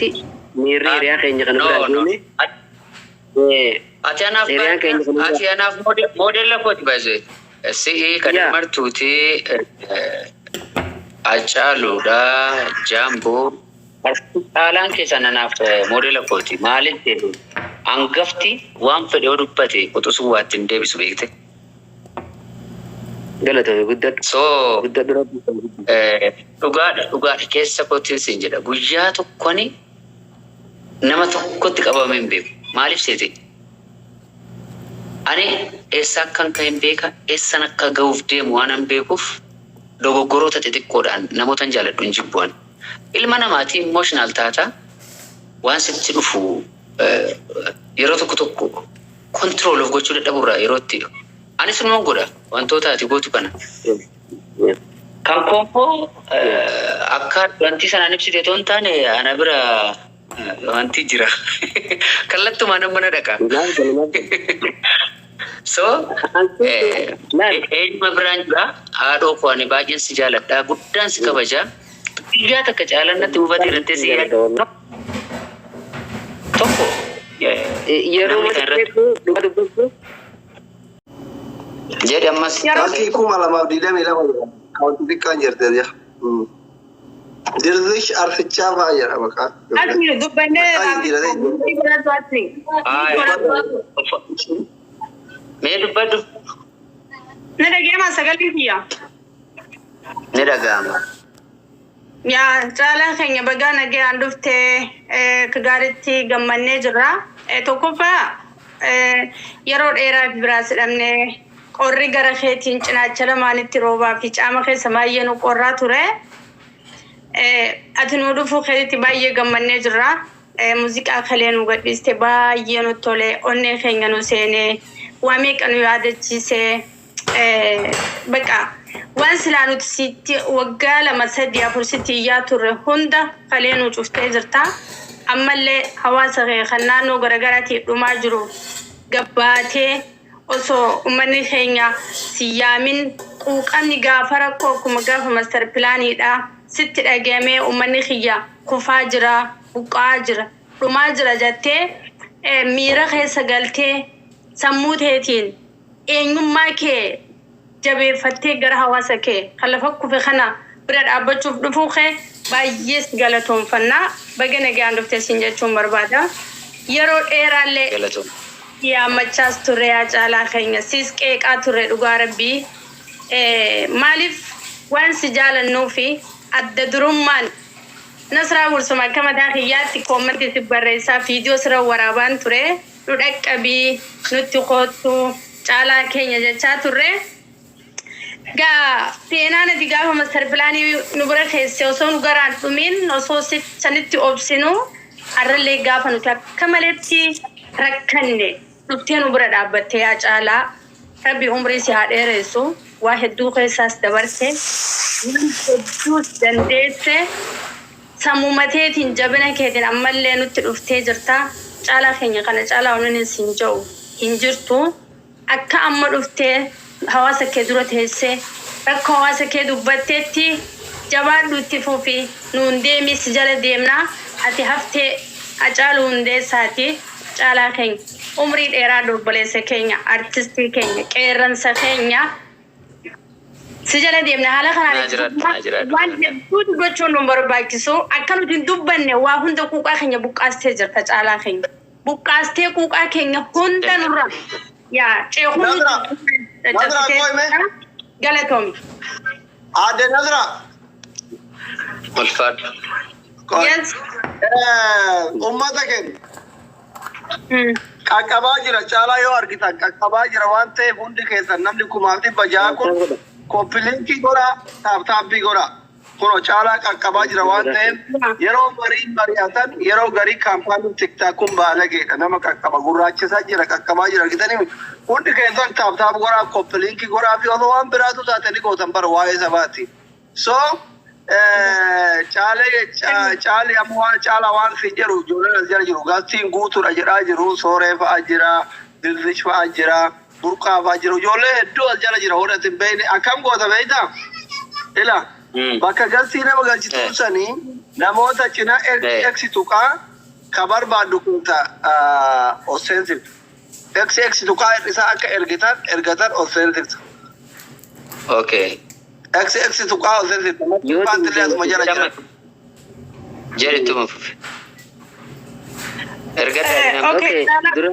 Miirri hiriyaa keenya kana No, biraa no. deeme. Ati anaaf Hiriyaan keenya kana biraa. Ati anaaf moodela kooti baay'ee. Si'i kan martuuti, Hacaaluudha, Jaamboo. Caalaan keessan anaaf moodela kooti. Maaliif jedhu, hangafti waan fedhe yoo dubbate quxisuu waa ittiin deebisu beekte. Galatame, guddadhu. So Guddadhu, Rabbi. Dhugaadha, dhugaadha, keessa kootiin siin jedha. Guyyaa tokkoni nama tokkotti qabamee hin beeku. Maaliif seete? Ani eessa akkan ka'e hin beeka, eessan akka ga'uuf deemu waan hin beekuuf dogoggoroota xixiqqoodhaan namoota hin jaaladhu, hin jibbu'an. Ilma namaatii emotional taata, waan sitti dhufu yeroo tokko tokko control of gochuu dadhaburraa yeroo itti ani sunuman godha wantoota ati gootu kana. Kan koommoo akka wanti sanaan ibsite otoo hin taane ana bira wanti jira. Kallattumaan amma na dhaqa. So eenyuma biraan jira, haadhoo koo, ani baay'een si jaaladha, guddaan si kabaja. Guyyaa takka caalaan natti buufatee irratti si yaadu tokko Yeroo namni kan irratti dhugaa dubbachuu jedhe ammas. Kalkii 2022 jedha. Wanti xiqqaan jirti jira. Dirrish Arfichaa fa'aa jedha maqaan. Asli dubbannee. Maqaa jijjiiratee jira. Asli. Mee dubbadhu. Na dhaga'ama sagalee kiyya? Ni dhaga'ama. Yaa caalaa keenya, bagaa nagayaan dhuftee, gaariitti gammannee jirra. Tokkoffaa, yeroo dheeraaf biraas hidhamnee qorri gara keetiin cinaacha lamaanitti roobaa fi caama keessa baay'ee nu qorraa ture. Ati nu dhufuu keetitti baay'ee gammannee jirra. Muuziqaa kalee nu gadhiiste baay'ee nu tole, onnee keenya nu seenee, waa meeqa nu yaadachiise. Baqa waan silaa nuti sitti waggaa 2, 3, 4 sitti iyyaa turre hunda kalee nu cuftee jirta. Ammallee hawaasa kee kan naannoo garagaraatiif dhumaa jiru gabbaatee osoo uummanni keenya si yaamin, quuqamni gaafa rakkoo akkuma gaafa master planiidha sitti dhagayamee, uummanni kiyya kufaa jira, buqqa'aa jira, dhumaa jira jettee miira keessa galtee sammuu teetiin eenyummaa kee jabeeffattee gara hawaasa kee kan lafa kufe kana bira dhaabbachuuf dhufuu kee baay'ee si galatoonfannaa. Baga nagaan dhufte siin jechuun barbaada. Yeroo dheeraallee Galatoom. yaammachaas turre, yaa caalaa keenya, siis qeeqaa turre, dhugaa Rabbii. Maaliif waan si jaalannuu fi adda durummaan Nasraa Gursuma akka mataa kiyyaatti commentii si barreessaa, viidiyoo sirra waraabaan ture, nu dhaqqabii, nutti koottu caalaa keenya jechaa turre. Gaa seenaan ati gaafa master planii nu bira keesse osoo nu garaan dhumin, osoo sanitti obsinu, har'allee gaafa nuti akka maletti rakkanne dhuftee nu bira dhaabbattee, yaa caalaa, Rabbi umrii si haa dheeressu. Waa hedduu keessaas dabarte, waan hedduus dandeesse, sammuma teetiin, jabina keetiin ammallee nutti dhuftee jirta. Caalaa keenya, kana caalaa wanni siin jedhu hin jirtu. Akka amma dhuftee hawaasa kee dura teessee rakkoo hawaasa kee dubbatteetti jabaadhu, itti fufi, nuun deemii, si jala deemnaa. Ati haftee Hacaaluu Hundeessaati. Caalaa keenya, umrii dheeraa, obboleessa keenya, artistii keenya, qeerransa keenya, si jala deemna haala kanaan Naa itti jiraadhu, fufna. naa jiraadhu. Waan hedduu dubbachuun nu barbaachisu, akka nuti hin dubbanne waa hunda quuqaa keenya buqqaastee jirta. Caalaa keenya, buqqaastee quuqaa keenya hunda nurra yaa ceekuu Nasra, Nasra, qo'ime. Galatoomi. Aadde Nasra. Ulfaadhu. Qo'i. Yes. Uummata keenya qaqqabaa jira, caalaa yoo argitan qaqqabaa jira waan ta'eef hundi keessan namni 6,600 kun copy linkii godhaa, tap tapii godhaa. Kunoo caalaa qaqqabaa jira waan ta'eef yeroo marii mari'atan, yeroo garii kaampaaniin TikTok kun baalageedha, nama qaqqaba gurraachisaa jira, qaqqabaa jira, argitanii hundi keessan tap tap godhaa, copy linkii godhaa fi osoo waan biraatu taate ni gootan bara, waa'ee sabaati. So caalee caali amma waan caalaa waan si jedhu, ijoolleen as jala jiru galtiin guutuudha jedhaa jiru. Sooree fa'aa jira, Dirrish fa'aa jira, Burqaa fa'aa jiru, ijoollee hedduu as jala jira. Warra ati hin beekne akkam goota beektaa? Ila bakka galtii nama galchituu sanii Namoota cinaa X tuqaa ka barbaaddu kuuta ol seensifta. X X tuqaa hir'isaa akka ergitan ergatan ol seensifta. Okay. X X tuqaa ol seensifta. Yoo Faantillee asuma jala jira. Jedhittuma fufe. Erga Okay, Okay, Caalaa. dura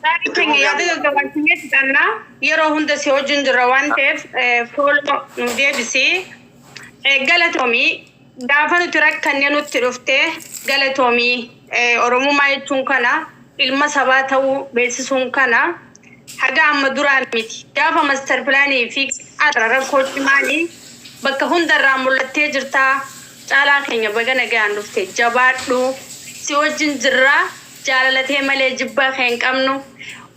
Gaarii keenya yaada gaggabaabsinee fixannaa yeroo hunda si wajjin jirra waan ta'eef follow nu deebisii. Galatoomii, gaafa nuti rakkanne nutti dhuftee, galatoomii. Oromummaa jechuun kana, ilma sabaa ta'uu beeksisuun kana. Haga amma duraa miti, gaafa master planii fi har'a rakkoo cimaanii bakka hundarraa mul'attee jirtaa. Caalaa keenya, baga nagaan dhufte, jabaadhu, si wajjin jirraa. Jaalalatee malee jibbaa kee hin qabnu.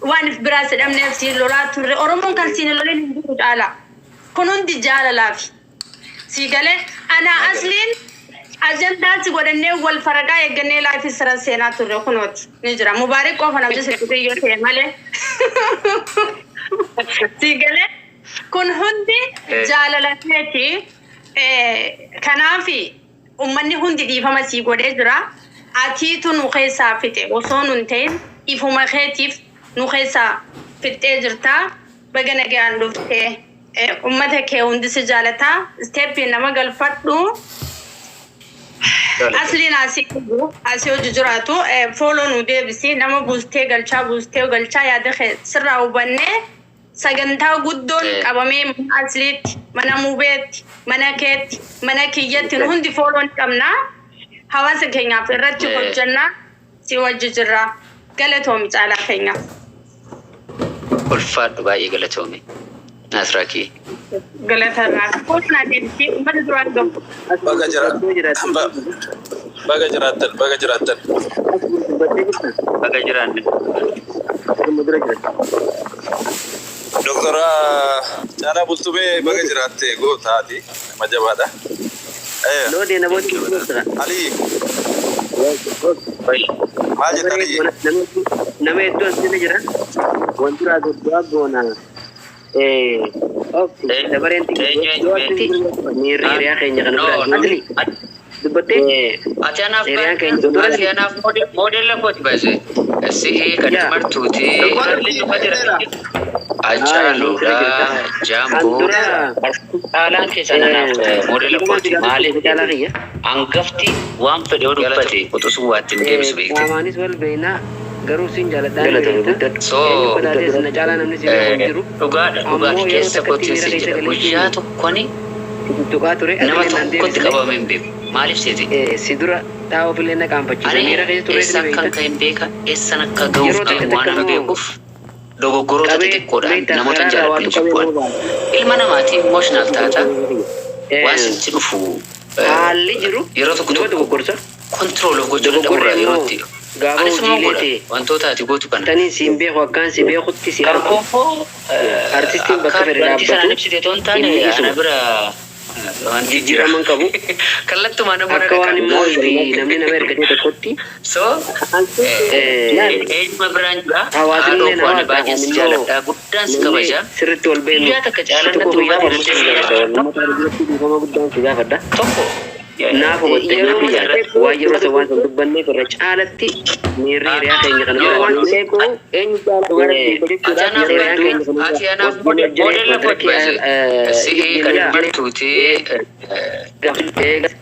Waan if biraa si dhabneef siin lolaa turre. Oromoon kan siin lolin hin jiru. Caalaa, kun hundi jaalalaafi. Si galee, ana asliin ajandaa si godhannee wal faraqaa eeggannee live sira seenaa turre. Kunooti ni jira. Mubaarik qofa namni si yoo ta'e malee. Si galee, kun hundi jaalalateeti. Kanaafi ummanni hundi dhiifama sii godhee jira. Atiitu nu keessaa fixe osoo nun ta'in, ifuma keetiif nu keessaa fixxee jirtaa. Baga nagaan dhuftee. Ummata kee hundi si jaalataa. Step nama galfadhu. Asliin asii jiru, asii hojii jiraatu, follow nu deebisi. Nama buustee galchaa, buustee galchaa, yaada kee sirraa hubannee sagantaa guddoon qabamee mana asliitti, mana mubeetti, mana keetti, mana kiyyatti nu hundi follow ni qabna. Hawaasa keenyaaf irratti hojjannaa, si wajji jirra. Galatoomi, Caalaa keenya. Ulfaadhu, baay'ee galatoomi. Nasraakii. Galatarraa. Follow naa deebisi, uummata duraan gahu. Baga jira. Baga jiraattan, baga jiraattan. Baga jiraanne. Dura jira. Doktora Caalaa Bultumee, baga jiraatte, gootaati. Nama jabaadha. Loodee namooti jira. Ali, maal jetta, Aliyyi? Nama hedduu as jala jira. Wanti duraa goona. Dabareen miirri hiriyaa keenya kana No, bira. Asli dubbattee Ati anaaf hiriyaan keenya ati anaaf moodela kooti baay'ee. Sihi kan Yaa. martuuti. Acaaluudha. Jaamboo. Dura Caalaan keessan anaaf moodela kooti. Maaliif Caalaa kiyya. hangafti waan fedhe yoo dubbate quxisuu waatti hin deebisu beekte. Qaamaanis wal beeknaa, garuu siin jaaladhaan beekta. So, Eenyu badaatees na caalaa namni si beeku hin jiru. Dhugaadha, Ammoo dhugaadha, yeroo keessa takkatti kootiin miira si keessa jedha. galee Guyyaa tokkoni tuqaa ture. nama Ati naan tokkotti deebisne. qabame hin beeku. Maaliif seete? Si dura taa'uuf illee na qaanfachiisa. Ani Miira keessa ture eessa ni akkan beekta. ka'e hin beeka, eessan akka ga'uuf Yeroo takka deemu waan takka an immoo beekuuf dogoggoroota qabee xixiqqoodhaan beektaa namoota karaarraa jaaladhu waatu hin qabee jibbu'an. nama baasa. Ilma namaatii emotional taata, waan sitti dhufu Haalli jiru yeroo tokko nama tokko dogoggorsa. control of gochuu Dogoggorri dadhabuurraa immoo yeroo itti gaafa anis immoo hojiilee godha ta'e wantoota ati gootu kana. taniin siin beeku akkaan si beekutti si Kan argu. koo Artistiin bakka akka fedhe wanti sanaan dhaabbatu ibsite otoo hin taane inni ana isuma. bira wanti jira. Jijjiirama hin qabu. Kallattumaan nama Akka waan immoo fi namni nama ergatee tokkotti So eenyuma biraan jira. hawaasni Haadhoo illee koo, ani hawaasa baay'een si immoo jaaladha, guddaan si namni kabaja. sirriitti wal beeknu Guyyaa takka caalaan tokko natti guyyaa dhugaa falmatu hin jaaladha. Uummata biratti dhiifama guddaan si gaafadha. Tokko Naaf hubatte naaf waan yeroo isa waan san dubbanneef irra caalatti miirri hiriyaa keenya kana No, bira no. eenyu caalaa Ati anaaf yeroo keenya kana ati anaaf moodela kooti baay'ee. Sihi kan martuuti,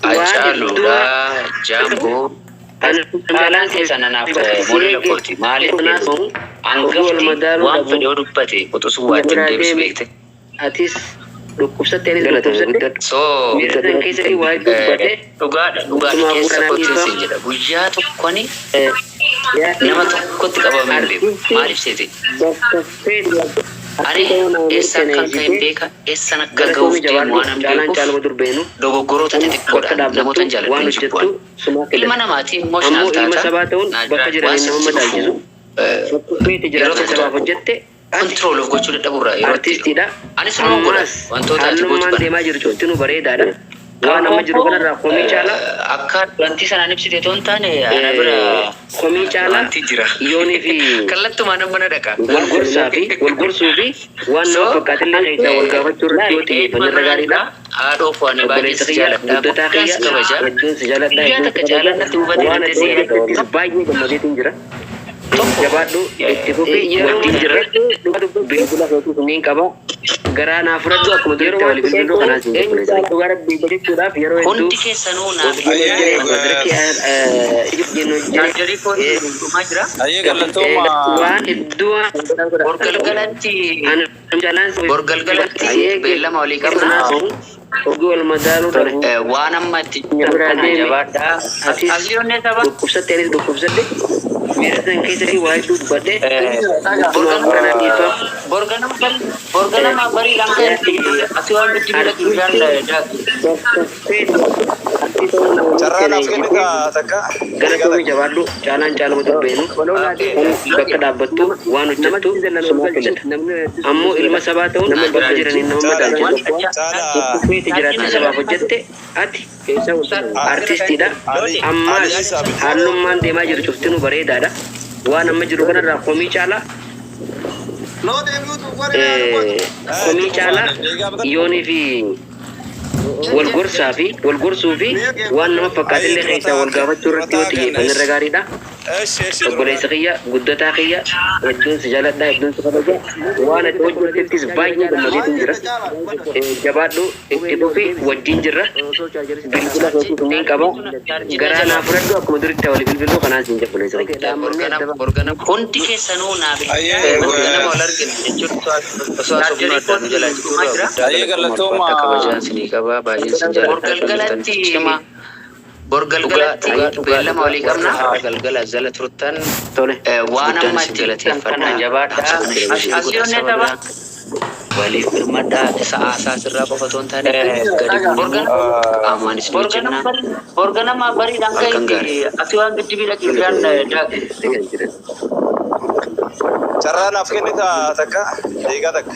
Acaaluudha, Jaamboo. Caalaan keessan anaaf moodela kooti. Maaliif hangafti waan fedhe yoo dubbate quxisuu waatti hin deebisu beekte. Atis dhukkubsatte, anis dhukkubsadhe. So Miira san keessatti waa hedduu dubbate. Dhugaadha, dhugaadha, keessa kootiin siin jedha. Guyyaa tokkoni nama tokkotti qabame hin beeku. Maaliif seete? Bakka fedhe Ani eessa akkan ka'e hin beeka, eessan akka ga'uuf Galatoomii, deemu jabaadhu. waan hin Caalaan beekuuf caaluma dur beenu dogoggoroota bakka xixiqqoodhaan namoota dhaabbattu hin jaaladhu waan hin jibbu'an. hojjettu sumaa Ilma fedha. namaatii emotional Ammoo ilma taata sabaa ta'uun bakka waan jiraniin nama sitti dhufu madaalchisu. Bakka feete yeroo jiraachuu tokko sabaaf tokko hojjette ati control of gochuu dadhabuurraa yeroo itti artistiidha. anis nama godha Ammaas wantoota ati gootu haallummaan kana. deemaa jiru cuftinuu bareedaadha. Waan amma jiru kanarraa komii caalaa Akka wanti sanaan ibsite otoo hin taane ana bira komii caalaa wanti jira. yoonii fi Kallattumaan amma na dhaqa. wal gorsaa fi wal gorsuu fi waan So, nama fakkaatillee keessaa wal gaafachuu irratti yoo xiyyeeffanne irra gaariidha. Haadhoo koo ani baay'ee Obboleessa si kiyya, jaaladha. guddataa Guddaa kiyya, si kabaja. hedduun si jaaladha, Guyyaa hedduun si takka kabaja. jaalannatti hubatee Waan dandee ati si hojjettettis baay'ee gammadeetiin jira. Tokko Jabaadhu, itti fufi, wajjin jirra. Bilbila keetis niin qaba. Garaa naa fudhadhu, akkuma duritti walii bilbiluu kanaan siin jedhu, obboleessa kiyya. Dhugaa Rabbii jechuudhaaf yeroo hedduu Hundi keessanuu naaf Ayyee madaraki Chaarjarii koo dhumaa jira. Ayyee, galatooma. waan hedduu Bor galgalatti bor galgalatti beellama walii qabna. Ogii wal madaaluu dhabu. Waan amma itti Biraa kana deeme. jabaadhaa. Atis Asli onnee saba. dhukkubsatte, anis dhukkubsadhe. Miira san keessatti waa hedduu dubbadhe. Tumaaf kana dhiifa. Bor ganama bariidhaan kan asii waan biddi bishaan daaktu. Carraa naaf kennita takka. Galatoomii, jabaadhu. Caalaan caaluma dubbeenu bakka dhaabbattu waan hojjettu sumaa filata. Ammoo ilma sabaa ta'uun bakka jiraniin nama madaalchisu. Caalaa. Feeti jiraatte, sabaaf hojjette, ati artistiidha. Ammaas haallummaan deemaa jiru cuftinuu bareedaadha. Waan amma jiru kanarraa komii caalaa Loo deebi'uutu warri yaadu. Komii caalaa yoonii fi wal gorsaa fi wal gorsuu fi waan nama fakkaatillee keessaa wal gaafachuu irratti yoo xiyyeeffanne irra gaariidha. Eshi, eshi. Obboleessa kiyya, guddataa kiyya, hedduun si jaaladha, hedduun si kabaja. Waan ati hojjettettis baay'ee gammadeetiin jira. Jabaadhu, itti fufi, wajjin jirra. Bilbila keetis niin qaba. Garaa naa fudhadhu, akkuma duritti walii bilbiluu kanaan siin jedhu, obboleessa kiyya. Hundi keessanuu naaf Ayyee. Borganama wal argina jechuun osoo haasofnu addaan nu jalaa jiru guddaa Ayyee, galatooma. kabajaan sinii qaba, baay'een sin jaalladha. Cimaa. Bor galgalatti beellama walii qabna. Galgala jala turtan Tole. waan amma itti galateeffadha. Jabaadhaa. Asii onnee tapha. Waliif birmadhaa, sa'aa isaa sirraa qofa otoo hin taane gadi bu'uun qaamaanis ni hojjenna. Borganama bariidhaan Halkan gaarii. Asii waan giddi bishaan daaktu. Carraa naaf kennita takka. Deegaa takka.